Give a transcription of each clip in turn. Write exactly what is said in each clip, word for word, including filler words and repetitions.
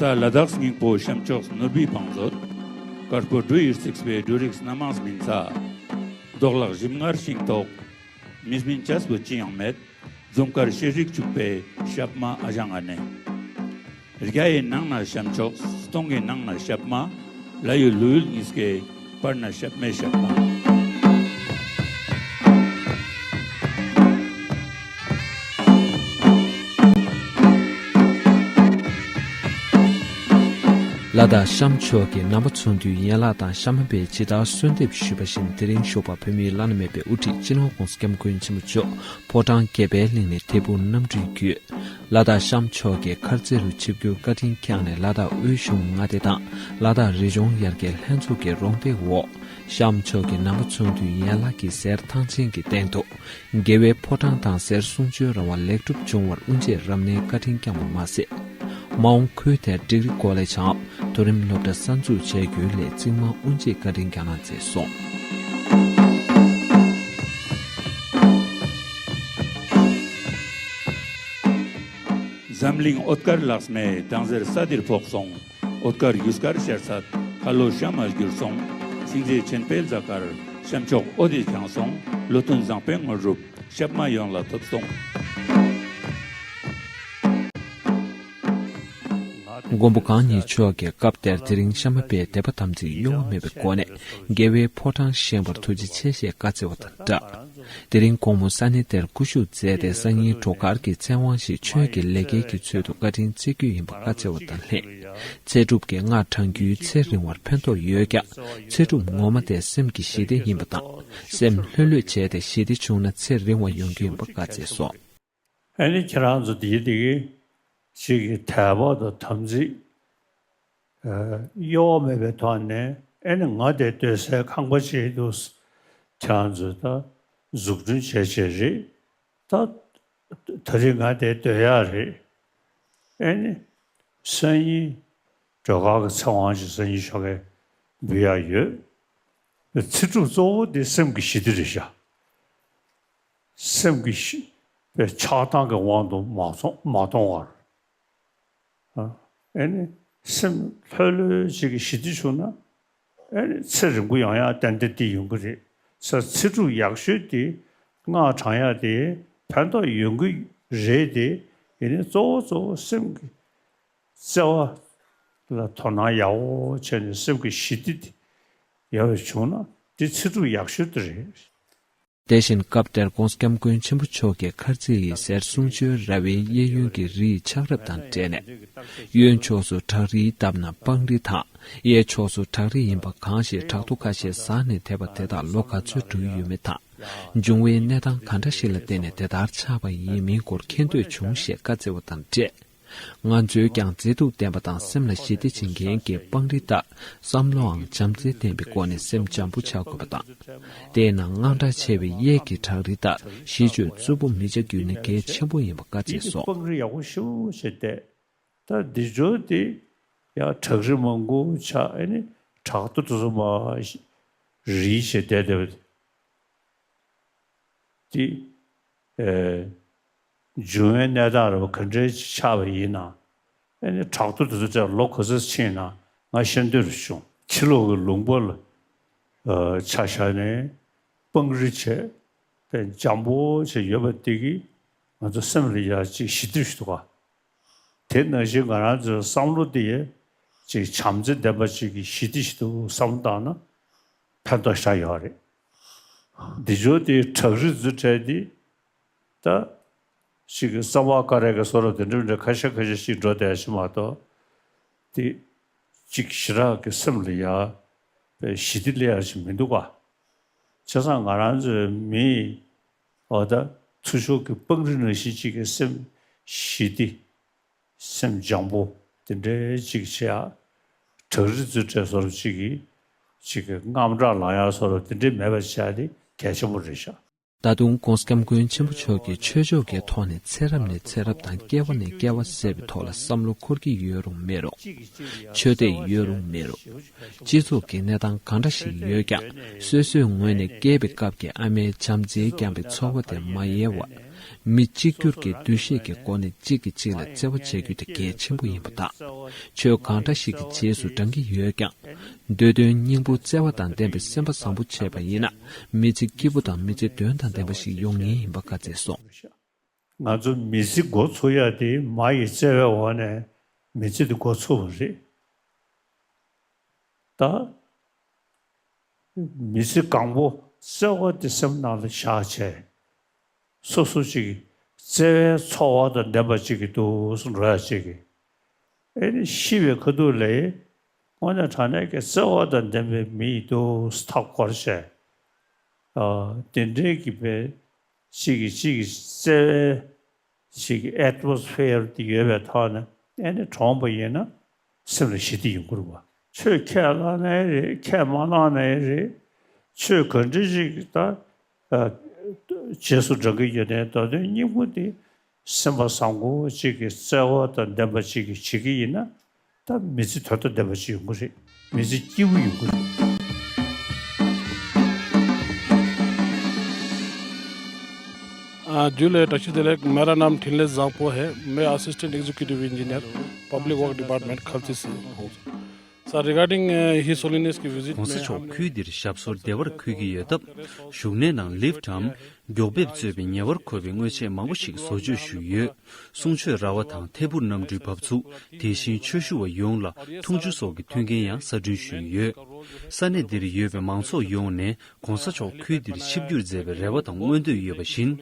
ད་ལ་དྭགས་སྙིང་པོ་བྱམས་མཆོག་ནོར་བུའི་བང་མཛོད། དཀར་པོ་འབྲུ་ཡིས་བརྩིགས་པའི་འབྲུ་རིགས་སྣ་མང་སྨིན་ས། རྡོ་ལག་གཞིབ་ངར་ཤིང་ཐོག་མི་སྨིན་བྱས་པོ་ཅི་ཡང་མེད། འཛུམ་དཀར་ཤེལ་རིགས་བྱུག་པའི་ཞབས་མ་ཨ་ཞང་ཨ་ནེ། བརྒྱ་ཡི་ནང་ན་བྱམས་མཆོག་སྟོང་གི་ནང་ན་ཞབས་མ། ལ་ཡུལ་ལུ་ཡུལ་གཉིས་ཀའི་བར་ན་ཞབས་མའི་ཞབས་མ། ལ་དྭགས་བྱམས་མཆོག་གི་ནང་པ་ཚོགས་འདུའི་ཡན་ལག་དང་གཤམ་པས་ཇི་ལྟར་གསོལ་འདེབས་ཞུས་པ་བཞིན། དེ་རིང་ཞོགས་པ་བོད་མིའི་བླ་ན་མེད་པའི་དབུ་ཁྲིད་སྤྱི་ནོར་༸གོང་ས་༸སྐྱབས་མགོན་ཆེན་པོ་མཆོག་ཕོ་བྲང་དགེ་འཕེལ་གླིང་ནས་ཐད་འཕུར་གནམ་གྲུའི་བརྒྱུད། ལ་དྭགས་བྱམས་མཆོག་གི་མཁར་རྩེ་རུ་ཆིབས་བསྒྱུར་བཀའ་དྲིན་བསྐྱངས་ནས། ལ་དྭགས་དབུས་གཞུང་མངའ་སྡེ་དང་ལ་དྭགས་རི་ལྗོངས་ཡར་རྒྱས་ལྷན་ཚོགས་ཀྱི་རོགས་འདེགས་འོག་བྱམས་མཆོག་གི་ནང་པ་ཚོགས་འདུའི་ཡན་ལག་གི་གཟེར་ཐང་ཆེན་གྱི་སྟེང་དུ། རྒྱལ་བའི་ཕོ་བྲང་དང་གཟེར་གསུང་ཆོས་ར་བ་ལེགས་གྲུབ་འབྱུང་བར་དབུ་འབྱེད་རབ་གནས་བཀའ་དྲིན་བསྐྱངས་པ་མ་ཟད། མ་འོངས་ཁུལ་དེར་འབྲིང་རིམ་སྒོ་ལས་བྱང་མཐོ་རིམ་སློབ་གྲྭ་གསར་འཛུགས་བྱ་རྒྱུའི་སླད་རྩིང་མ་དབུ་འབྱེད་བཀའ་དྲིན་བསྐྱངས་གནང་མཛད་སོང་། འཛམ་གླིང་ཨོ་ཏྐར་ལགས་མའི་དང་གཟེར་ས་འདིར་ཕོག་སོང་། ཨོ་ཏཀར་ཡུལ་དཀར་ཤར་ཚད་ཁ་ལོ་ཤ་མ་བསྒྱུར་སོང་། སེང་རྩེ་ཆེན་དཔལ་བཟའ་དཀར་བྱམས་མཆོག་ཨོ་དེ་བྱང་སོང་། ལོ་ཐུན་བཟང་པོའི་དངོས་གྲུབ་ཞབས་མ་ཡོངས་ལ་ཐོབ་སོང་། མགོན་པོ་གང་ཉིད་མཆོག་གིས་སྐབས་དེར་དེ་རིང་ཤ་མ་པའི་དད་པ་དམ་ཚིག་གཡོ་བ་མེད་པའི་སྒོ་ནས་རྒྱལ་བའི་ཕོ་བྲང་བཞེངས་པར་ཐུགས་རྗེ་ཆེ་ཞེས་བཀའ་སྩལ་བ་དང་སྦྲགས། དེ་རིང་དགོང་མོ་ས་གནས་དེར་སྐུ་བཞུགས་མཛད་དེ། སང་ཉིན་བྲོ་མཁར་གྱི་ཚེ་དབང་ཞིག་ཆོས་ཀྱི་ལས་འགུལ་གྱི་ཚུལ་དུ་བཀའ་དྲིན་སྩལ་རྒྱུ་ཡིན་པ་བཀའ་སྩལ་བ་དང་ལྷན། ཚེ་སྒྲུབ་ཀྱི་སྔགས་བགྲང་རྒྱུའི་ཚེ་རིང་བར་ཕན་ཐོགས་ཡོད་ཀྱང་། ཚེ་སྒྲུབ་ངོ་མ་དེ་སེམས་ཀྱི་ཞི་བདེ་ཡིན་པ་དང་། སེམས་ལྷོད་ལྷོད་བྱས་ཏེ་ཞི་བདེ་བྱུང་ན་ཚེ་རིང་བ་ཡོང་རྒྱུ་ཡིན་པ་བཀའ་སྩལ་སོང་། ཨ་ནི་ཁྱེད་རང་ཚོ་དེའི་དེ་གི་ཅིག་གི་དད་པ་དང་དམ་ཚིག་གཡོ་བ་མེད་པའི་ཐོག་ནས། ཨ་ནི་ང་དེ་སྡོད་སའི་ཁང་པ་ཅིག་འདུག་ཁྱེད་རང་ཚོས་ད་འཛུགས་སྐྲུན་བྱས་བྱས་རེད། ད་ད་རེས་ང་དེ་སྡོད་ཡག་རེད། ཨ་ནི་སང་ཉིན་སྒྲོལ་དཀར་གྱི་ཚེ་དབང་ཞིག་སང་ཉིན་ཞོགས་ཀས་འབུལ་ཡག་ཡོད། ཚེ་སྒྲུབ་གཙོ་བོ་དེ་སེམས་ཀྱི་ཞི་བདེ་རེད་ཤག་སེམས་ཀྱི་ཞི་བདེ་ཆགས་སྡང་གི་དབང་དུ་མ་སོང་མ་གཏོང་བར། ཨ་ནི་སེམས་ལྷོད་ལྷོད་ཅིག་གི་ཞི་བདེ་བྱུང་ན། ཨ་ནི་ཚེ་རིང་པོ་ཡོང་ཡག་ཏན་ཏན་དེ་ཡོང་གི་རེད། ས་ཚེ་སྒྲུབ་ཡག་ཤོས་དེ་སྔགས་བགྲང་ཡག་དེ་ཕན་ཐོགས་ཡོང་གི་རེད་དེ། ཡིན་ནའི་གཙོ་བོ་གཙོ་བོ་སེམས་ཀྱི་བརྩེ་བ་ལ་དོ་སྣང་ཡག་པོ་བྱས་ནས་སེམས་ཀྱི་ཞི་བདེ་དེ་ཡག་པོ་བྱུང་ན་དེ་ཚེ་སྒྲུབ་ཡག་ཤོས་དེ་རེད། དེ་བཞིན་སྐབས་དེར་༸གོང་ས་༸སྐྱབས་མགོན་ཆེན་པོ་མཆོག་གིས་མཁར་རྩེ་ཡི་གཟེར་གསུང་ཆོས་ར་བའི་གཡས་གཡོན་གྱི་རིའི་ཆགས་རབས་དང་འབྲེལ་ནས། གཡོན་ཕྱོགས་སུ་བྲག་རིའི་འདབས་ན་སྤང་རི་དང་། གཡས་ཕྱོགས་སུ་བྲག་རི་ཡིན་པ་གང་ཞིག་བྲག་རྡོ་ཁ་ཤས་ཟགས་ནས་དེད་པ་དེ་དག་ལོ་ག་ཚོད་འགྲོ་གི་ཡོད་མེད་དང་། འབྱུང་བའི་གནས་སྟངས་ག་འདྲ་ཞིག་ལ་བརྟེན་ནས་དེ་ལྟར་ཆགས་པ་ཡིན་མིན་སྐོར་མཁྱེན་འདོད་བྱུང་ཞེས་བཀའ་སྩལ་བ་དང་འབྲེལ། ང་ཚོའི་ཀྱང་མཛེས་སྡུག་ལྡན་པ་དང་སེམས་ལ་ཞི་བདེ་བྱེད་མཁན་གྱི་སྤང་རི་ལྟར་བསམ་བློའང་བྱམས་བརྩེ་ལྡན་པའི་སྒོ་ནས་སེམས་འཇམ་པོ་བྱ་དགོས་པ་དང་། དེས་ན་དངངས་སྐྲག་ཆེ་བའི་གཡས་ཀྱི་བྲག་རི་ལྟར་ཤིས་བརྗོད་རྩུབ་པོ་མི་བྱ་རྒྱུ་ནི་གལ་ཆེན་པོ་ཡིན་པ་བཀའ་སྩལ་སོ། སྤང་རི་ཡག་པོ་ཞེ་པོ་ཅིག་བལྟས། ད་འདི་ཕྱོགས་དེ་ཡང་བྲག་རི་མང་པོ་ཆགས། ཨ་ནི་བྲག་རྡོ་དེ་ཚོ་མར་རིལ་བྱས་བསྡད་བསྡད་པ་དེ། འབྱུང་བའི་གནས་སྟངས་རེ་བ་ག་འདྲའི་ཆགས་པ་ཡིན་ན། ཨ་ནི་བྲག་རྡོ་དེ་ཚོ་ལོ་ག་ཚོད་ཕྱིན་ན་ང་ཤེས་འདོད་རུ་བྱུང་། ཕྱི་ལོགས་ཀྱི་ལུང་པ་ལ་ཆ་བཞག་ནས་སྤང་རི་བྱས་པའི་འཇམ་པོ་བྱས་ཡོད་པ་དེ་གིས་ང་ཚོ་སེམས་ལ་ཡ་ཅིག་ཞི་བདེ་ཞིག་འདུག་ག་དེ་ནང་བཞིན་ང་རང་ཚོའི་བསམ་བློ་དེ་ཅིག་བྱམས་བརྩེ་ལྡན་པ་ཅིག་གི་ཞི་བདེ་ཞིག་འདུག་བསམ་བློ་བཏང་ན་ཕན་ཐོགས་ཤ་ཡོད་རེད། འདི་ཕྱོགས་དེ་བྲག་རི་ཚོ་གྲས་དེ་ད་ཅིག་གི་གསང་བ་ཀ་ར་གི་བཟོ་འདྲ་དེ་འདྲ་མི་འདྲ་ཁ་ཤས་ཁ་ཤས་ཤིག་འགྲོ་བསྡད་ཡ་ཞིག་མ་གཏོགས། དེ་ཅིག་ཞེ་དྲག་གི་སེམས་ལ་ཡ་པའི་ཞི་བདེ་སླེབས་ཡ་ཞིག་མི་འདུག་ག་བྱས་ཙང་ང་རང་ཚོའི་མི་འོ་ད་ཚུར་ཕྱོགས་ཀྱི་སྤང་རི་ནང་བཞིན་ཅིག་གི་སེམས་ཞི་བདེ། སེམས་འཇམ་པོ་དེ་འདྲའི་ཅིག་བྱེད་ཡ། བྲག་རི་ཚོ་གྲས་བཟོ་འདྲ་ཅིག་གི་ཅིག་གི་དངངས་སྐྲག་ལངས་ཡ་བཟོ་འདྲ་དེ་འདྲའི་མེད་པ་བྱེད་ཡ་དེ་གལ་ཆེན་པོ་རེད་ཤག་ད་དུང་༸གོང་ས་༸སྐྱབས་མགོན་ཆེན་པོ་མཆོག་གིས་ཆོས་ཕྱོགས་ཀྱི་ཐོག་ནས་ཚེ་རབས་ནས་ཚེ་རབས་དང་སྐྱེ་བ་ནས་སྐྱེ་བ་ཟེར་བའི་ཐོག་ལ་བསམ་བློ་འཁོར་གྱི་ཡོད་རུང་མེད་རུང་། ཆོས་དད་ཡོད་རུང་མེད་རུང་། སྤྱི་ཚོགས་ཀྱི་གནས་སྟངས་གང་འདྲ་ཞིག་ཡོད་ཀྱང་། སོ་སོའི་ངོས་ནས་སྐྱེས་པའི་སྐབས་ཀྱི་ཨ་མའི་བྱམས་བརྩེས་བསྐྱངས་པའི་ཚོར་བ་དེ་མ་ཡལ་བར། མི་གཅིག་གྱུར་གྱི་འདུ་ཤེས་ཀྱི་སྒོ་ནས་གཅིག་གིས་གཅིག་ལ་བརྩེ་བ་བྱེད་རྒྱུ་དེ་གལ་ཆེན་པོ་ཡིན་པ་དང་། ཆོས་གང་འདྲ་ཞིག་གི་རྗེས་སུ་འབྲང་གི་ཡོད་ཀྱང་། འདོད་དོན་སྙིང་པོ་བརྩེ་བ་དང་ལྡན་པའི་སེམས་པ་བཟང་པོ་བྱས་པ་ཡིན་ན། མི་ཚེ་སྐྱིད་པོ་དང་མི་ཚེ་དོན་དང་ལྡན་པ་ཞིག་ཡོང་ངེས་ཡིན་པ་བཀའ་སྩལ་སོང་། ང་ཚོ་མི་ཚེ་འགོ་ཚུགས་ཡ་དེ་མ་ཡི་བརྩེ་བའི་འོག་ནས་མི་ཚེ་དེ་འགོ་ཚུགས་པ་རེད། ད་མི་ཚེ་གང་པོ་བརྩེ་བ་དེ་སེམས་ནང་ལ་བཞག་བྱས། སོ་སོ་ཅིག་བརྩེ་བའི་ཚོར་བ་དང་ལྡན་པ་ཅིག་གི་འདུག་སེ་འགྲོ་ཡ་ཅིག་གི། ཨེ་ནི་ཤི་བའི་ཁ་ཐུག་ལ་དངོས་གནས་དྲང་གནས་ཀྱི་བརྩེ་བ་དང་ལྡན་པའི་མི་ཡི་འདུག་སེ་མཐའ་བསྐོར་བྱས། ཨ། དེ་འདྲའི་གི་བའི་ཅིག་གི་ཅིག་གི་བརྩེ་བའི་ཅིག་གི་ཨེ་ཊི་མོ་སི་ཕི་ཡར་དེ་ཡོད་པའི་ཐོག་ནས་ཨེ་ནི་གྲོངས་པ་ཡིན་ན། སེམས་ལ་ཞི་བདེ་ཡོང་གི་རེད་བ། ཆོས་ཁས་བླངས་ནའི་རེད། ཁས་མ་བླངས་ནའི་རེད། ཆོས་ག་འདྲ་ཞིག་ད། ཨ། རྗེས་སུ་འབྲང་གི་ཡོད་ནའི་འདོད་དོན་སྙིང་པོ་དེ་སེམས་པ་བཟང་པོ་ཅིག་གི་བརྩེ་བ་དང་ལྡན་པ་ཅིག་གིས་བྱེད་ཀྱི་ཡིན་ན། ད་མི་ཚེ་དོན་དང་ལྡན་པ་ཅིག་ཡོང་གི་རེད། མི་ཚེ་སྐྱིད་པོ་ཡོང་གི་རེད། ཨ། ཇུ་ལེ། བཀྲ་ཤིས་བདེ་ལེགས། मेरा नाम ठिनले जांगपो है। मैं assistant executive engineer public work department खल्ती से हूँ। Sir, regarding, uh, His Holiness की विजिट में, གོང་ས་མཆོག་ཁུལ་འདིར་ཞབས་སོར་བདེ་བར་འཁོད་ཀྱི་ཡོད་སྟབས། བཞུགས་གནས་ནང་ལིཕ་ཊམ་མགྱོགས་འབེབས་གཙོས་པའི་ཉེ་བར་མཁོ་བའི་དངོས་ཆས་མང་པོ་ཞིག་བཟོ་བཅོས་ཞུས་ཡོད། གསུང་ཆོས་ར་བ་དང་ཐད་འཕུར་གནམ་གྲུའི་བབས་ཚུགས། དེ་བཞིན་ཆོས་ཞུ་བ་ཡོངས་ལ་འཐུང་ཆུ་སོགས་ཀྱི་མཐུན་རྐྱེན་ཡང་གསར་སྐྲུན་ཞུས་ཡོད། ས་གནས་འདིར་ཡོད་པའི་མང་ཚོགས་ཡོངས་ནས་གོང་ས་མཆོག་ཁུལ་འདིར་ཆིབས་བསྒྱུར་མཛད་པའི་རེ་བ་དང་མངོན་འདོད་ཡོད་པ་བཞིན།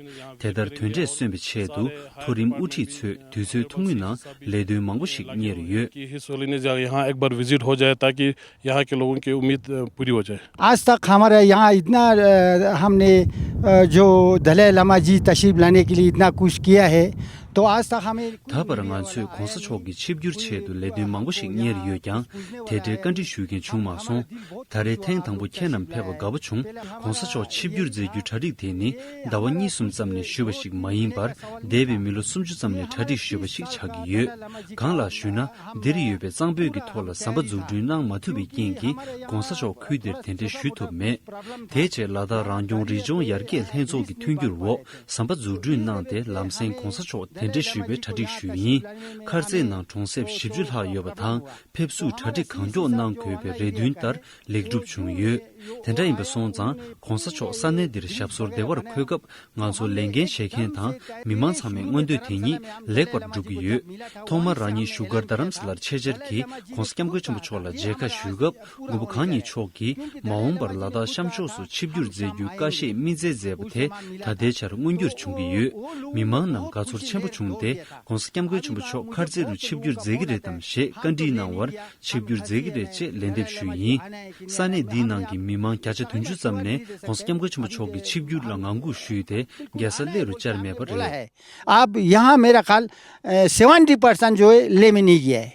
དེ་ལྟར་དོན་འབྲས་སོན་པའི་ཆེད་དུ་མཐོ་རིམ་དབུ་ཁྲིད་ཚོས་དུས་ཚོད་ཐུང་ངུའི་ནང་ལས་དོན་མང་པོ་ཞིག་གཉེར་ཡོད། कि हिज होलिनेस यहाँ एक बार विजिट हो जाए, ताकि यहाँ के लोगों की उम्मीद, अ, पूरी हो जाए। आज तक हमारे यहाँ इतना, अ, हमने, अ, जो दलाई लामा जी तशरीफ लाने के लिए इतना कुछ किया है, तो आज तक हमें ད་བར་ང་ཚོས་གོང་ས་མཆོག་གི་ཆིབས་བསྒྱུར་ཆེད་དུ་ལས་དོན་མང་པོ་ཞིག་གཉེར་ཡོད་ཀྱང་། དེ་འདྲའི་བཀའ་འདྲི་ཞུ་མཁན་བྱུང་མ་སོང་། ད་རེས་ཐེངས་དང་པོ་ཁྱེད་རྣམས་ཕེབས་པ་དགའ་པོ་བྱུང་། གོང་ས་མཆོག་ཆིབས་བསྒྱུར་མཛད་རྒྱུའི་གྲ་སྒྲིག་དེ་ནི་ཟླ་བ་གཉིས་གསུམ་ཙམ་ནས་ཞུས་པ་ཞིག་མ་ཡིན་པར། འདས་པའི་མི་ལོ་སུམ་ཅུ་ཙམ་ནས་གྲ་སྒྲིག་ཞུས་པ་ཞིག་ཆགས་ཀྱི་ཡོད། གང་ལགས་ཞུས་ན། འདིར་ཡོད་པའི་གཙང་པོད་ཀྱི་ཐོག་ལ་ཟམ་པ་འཛུགས་སྐྲུན་གནང་མ་ཐུབ་པའི་རྐྱེན་གྱིས། གོང་ས་མཆོག་ཁུལ་འདིར་དེ་འདྲ་ཞུ་ཐུབ་མེད། དེའི་རྗེས་ལ་དྭགས་རང་སྐྱོང་རི་ལྗོངས་ཡར་རྒྱས་ལྷན་ཚོགས་ཀྱི་མཐུན་འགྱུར་འོག་ཟམ་པ་འཛུགས་སྐྲུན་གནང་སྟེ། ལམ་སེང་གོང་ས་མཆོག་དེ་འདྲ་ཞུས་པའི་གྲ་སྒྲིག་ཞུས་ཡིན། མཁར་རྩེ་ནང་གྲོང་གསེབ་བཞི་བཅུ་ལྷག་ཡོད་པ་དང་། ཕེབས་བསུའི་གྲ་སྒྲིག་གང་མགྱོགས་གནང་དགོས་པའི་རེ་འདུན་ལྟར་ལེགས་གྲུབ་བྱུང་ཡོད། དེ་འདྲ་ཡིན་པ་སོང་ཙང་། གོང་ས་མཆོག་ས་གནས་འདིར་ཞབས་སོར་བདེ་བར་འཁོད་སྐབས། ང་ཚོ་ལས་འགན་བཞེས་མཁན་དང་མི་མང་ཚང་མའི་མངོན་འདོད་དེ་ཉིད་ལེགས་པར་འགྲུབ་ཀྱི་ཡོད། ཐོག་མར་རང་ཉིད་བཞུགས་སྒར་རྡ་རམ་ས་ལར་ཆེད་བཅར་གྱིས་གོང་ས་སྐྱབས་མགོན་ཆེན་པོ་མཆོག་ལ་མཇལ་ཁ་ཞུས་སྐབས། མགོན་པོ་གང་ཉིད་མཆོག་གིས་མ་འོངས་པར་ལ་དྭགས་གཤམ་ཕྱོགས་སུ་ཆིབས་བསྒྱུར་མཛད་རྒྱུའི་བཀའ་བཞེས་དམིགས་བསྩལ་མཛད་པ་དེ་ད་ལྟའི་ཆར་མངོན་འགྱུར་བྱུང་གི་ཡོད། མི་མང་རྣམས་དགའ་ཚོར་ཆེན་པོ་བྱུང་སྟེ། གོང་ས་སྐྱབས་མགོན་ཆེན་པོ་མཆོག་མཁར་རྩེ་རུ་ཆིབས་བསྒྱུར་མཛད་ཀྱི་རེད་དམ་ཞེས་བཀའ་འདྲི་གནང་བར། ཆིབས་བསྒྱུར་མཛད་ཀྱི་རེད་ཅེས་ལན་འདེབས་ཞུས་ཡིན། ས་གནས་འདིའི་ནང་གི་མི་མང་བརྒྱ་ཆ་བདུན་ཅུ་ཙམ་ནས་གོང་ས་སྐྱབས་མགོན་ཆེན་པོ་མཆོག་གི་ཆིབས་བསྒྱུར་ལ་ངང་སྒུག་ཞུས་ཏེ། རྒྱལ་ས་གླེ་རུ་བཅར་མེད་པ་རེད། अब यहाँ मेरा ख्याल, अ, सेवेंटी परसेंट जो है, ले में नहीं गया है।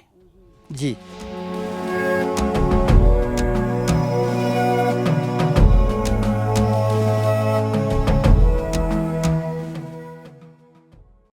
जी।